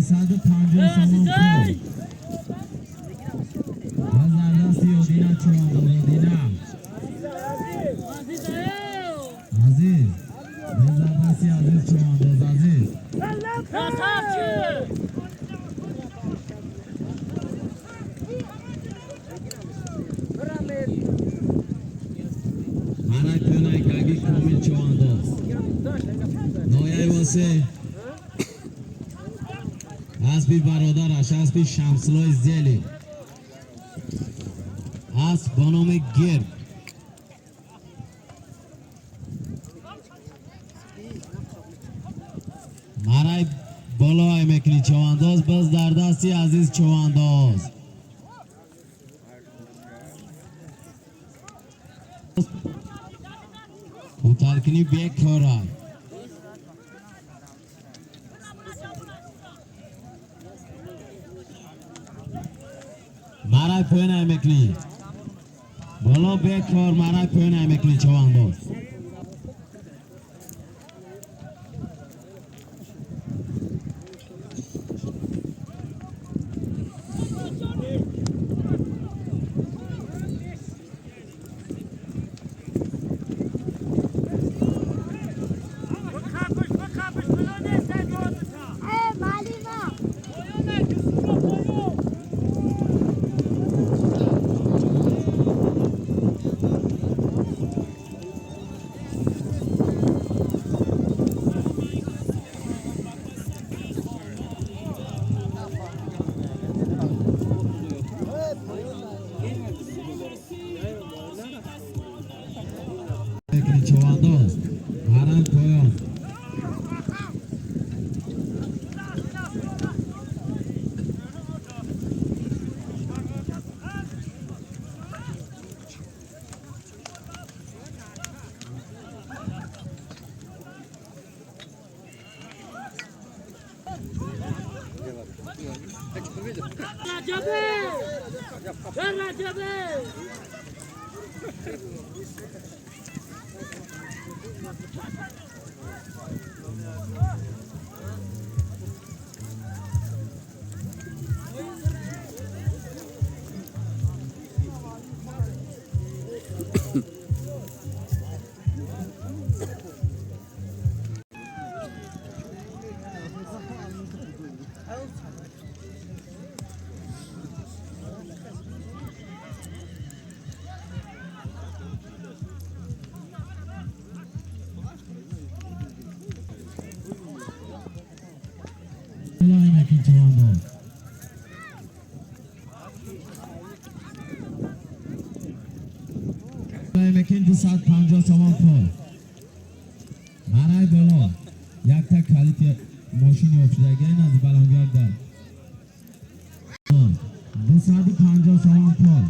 250 сомон пул. Боз дар дасти Одина чӯвандоз, Одина. Азиз. Боз дар дасти Азиз чӯвандоз, Азиз. Красавчик! Марай пӯнай гаги Комил чӯвандоз. Нояи восе аспи бародараш, аспи Шамсулои Зели. Асп бо номи Гирд. Марай болоай мекунӣ чӯвандоз, боз дар дасти Азиз чӯвандоз. Кӯталкунӣ бекорай. Марай пӯнай мекунӣ. Боло бекор, марай пӯнай мекунӣ чӯвандоз. Мекунӣ чӯвандоз. Марай поён. Раҷабе! Раҷабе! Болоай мекунӣ чӯвандоз. Болоай мекунӣ 250 сомон пул. Марай боло. Якта калити мошини ёфтшудагиай назди баландгарда. 250 сомон пул.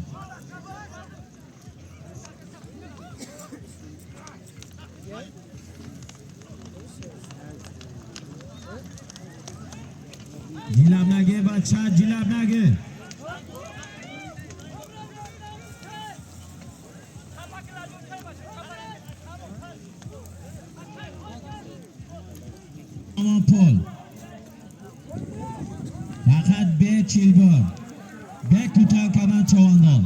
Ҷилаб наге, бача, ҷилаб наге. Сомон пул. Фақат бе чилбор. Бе кӯтоҳ кардан чӯвандоз.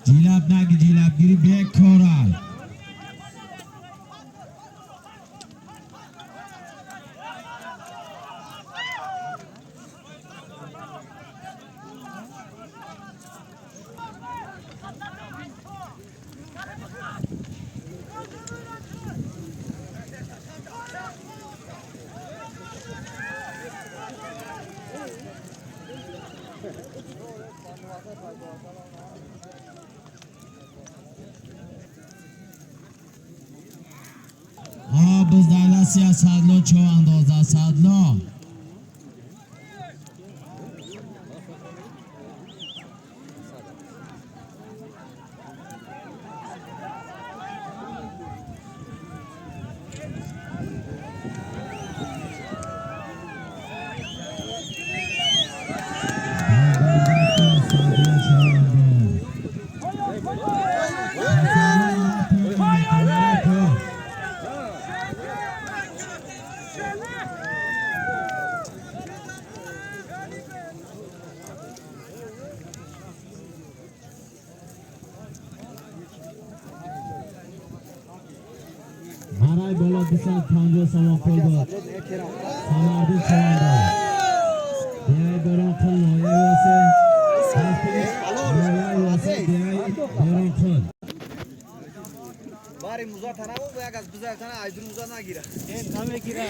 Ҷилаб наги, ҷилабгирӣ бекорай. Боз дар дасти Асадло чӯвандоз, Асадло. بالا 250 سامان پول داد. سمردی چوان دیای بران قل نایه واسه نایه واسه دیای بران قل. باری مزا تنه و یک از بزرگ تنه ایدون مزا نگیره. نمیگیره.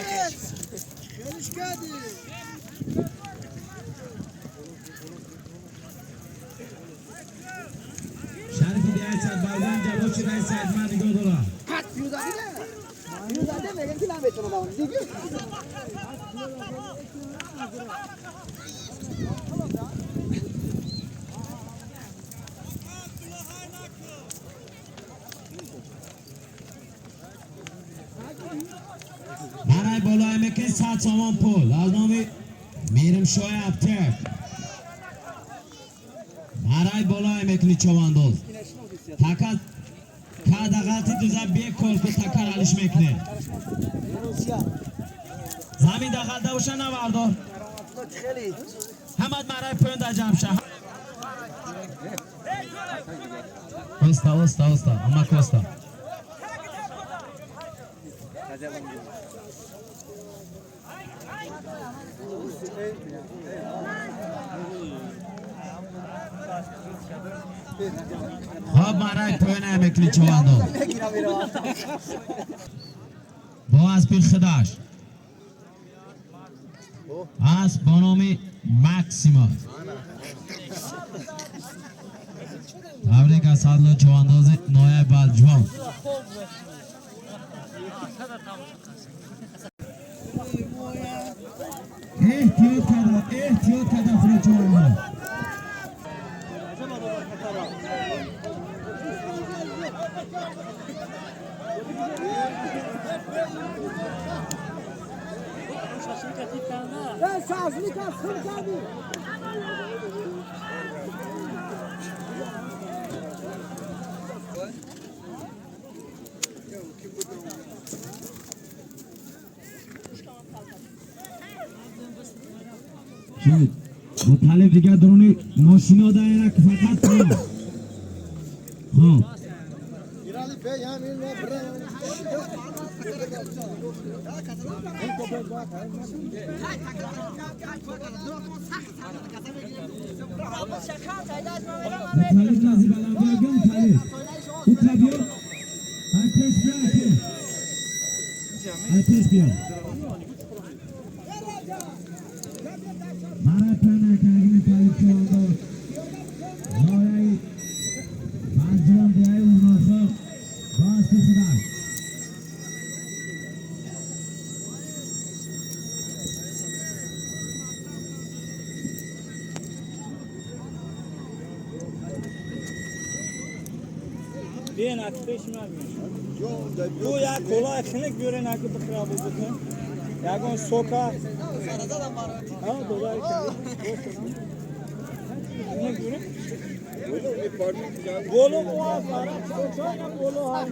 شریفی دیای صد بردن جواب شده صد من نگاه دارم. یوزاده میگن که نمیتونه داون دیگه. برای بالای مکن 100 سامان پول از نام میرمشای ابتک. برای بالای مکنی چوانداز تکا کادغاتی دوزا بیک کل کو تکر علیش مکنه. زمین داخل دوشه نوردار. همت برای پوند جمع شه. اوستا اوستا اوستا اما کوستا. خب برای پوین مکلی چوانداز با اسب خداش اسب با نام مکسیما. تبریک از سادلو چوانداز نایب بلجوان. احتیاط کردن احتیاط کردن خود چوانداز. شد مطالب دیگه درونی ماشینا دایره که فقط پایین. خب مطالب نزی بلند بیا مطالب او تبیا های پیش بیا های پیش بیا برای پنه که مطالب چوانداز نایه بلجوان دیای اوناخر با اسب خودش. بیاین اک پیش من بیاین. او یک کلاه خنک بیارین اگه بخرا بکن. یگان سوکا. ها دوباره خنک بیارین. بولو سوکا بولو ها.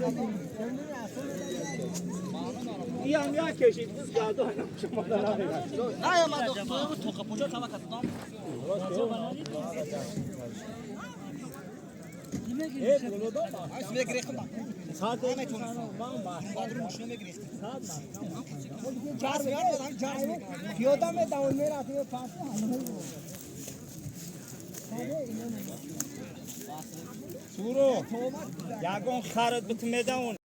این هم یک کشید بس گردو هم شما دارم. سورو یگان خرد بت میدون.